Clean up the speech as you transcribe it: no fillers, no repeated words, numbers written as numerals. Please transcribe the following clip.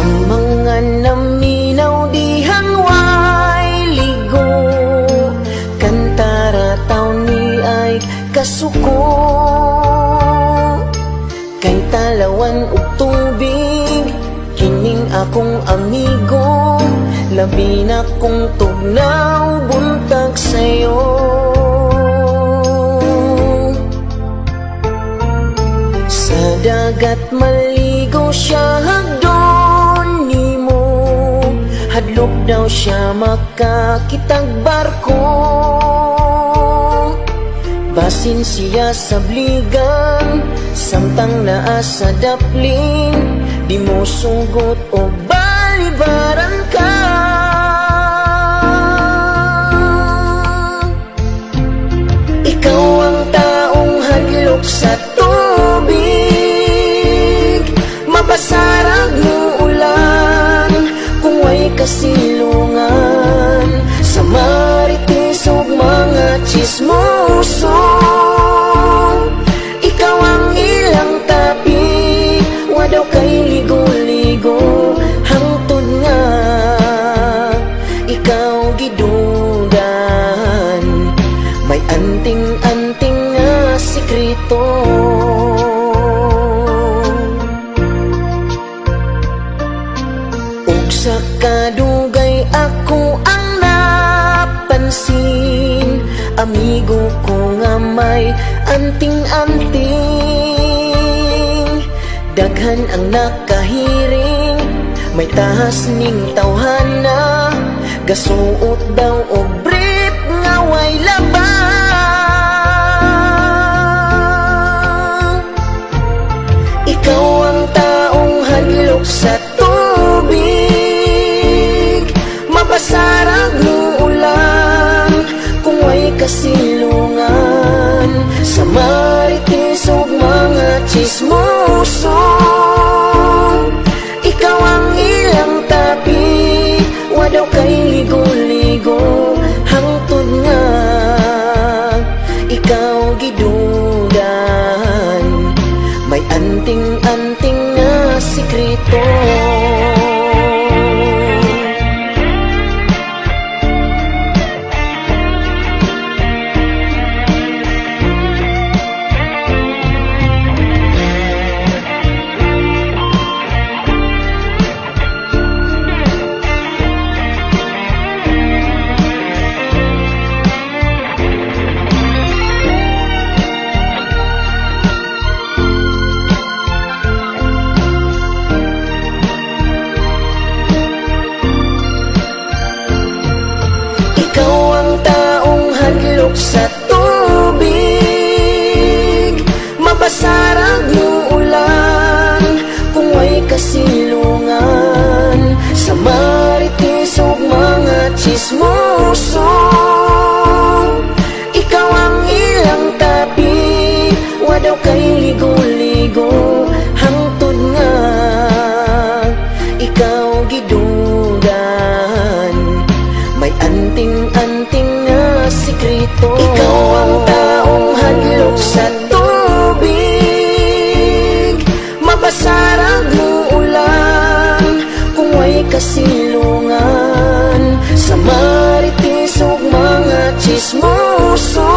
Mga naminaw dihang way ligo, kantara taw ni ay kasuko. Kay talawan og tubig kining akong amigo, labi na kung tugnaw buntag sayo. Sa dagat maligo siya, hagdon nimo. Hadlok daw siya makakitag barko. Basin siya sa bligan samtang naa sa daplin. Di mo sugot o balibaran ka. Ikaw ang taong hadlok sa tubig, mabasarag mo ulan kung way kasilungan. Sa marites ug mga chismoso, ikaw ang ilang tapi. Wa daw kay ligo-ligo, hangtod nga ikaw gidudan. May anting-anting nga sikreto. Ug sa kadugay ako ang napansin, amigo ko nga may anting-anting. Daghan ang nakahiring, may tahas ning tawhana. Gasuot daw og brief nga way laba. Ikaw ang taong hadlok sa tubig, mabasarag mo ulan kung way kasilungan. Sa marites ug mga chismoso, ikaw ang ilang tapi. Wa daw kay ligo-ligo, hangtod nga ikaw gidudan. May anting-anting nga sikreto. Ikaw ang taong hadlok sa tubig, mabasarag mo ulan kung way kasilungan. Sa marites ug mga chismoso, ikaw ang ilang tapi. Wa daw kay ligo-ligo, hangtod nga ikaw gidudan. May anting-anting nga sikreto. Ikaw ang taong hadlok sa tubig, mabasarag mo ulan kung way kasilungan. Sa marites ug mga chismoso,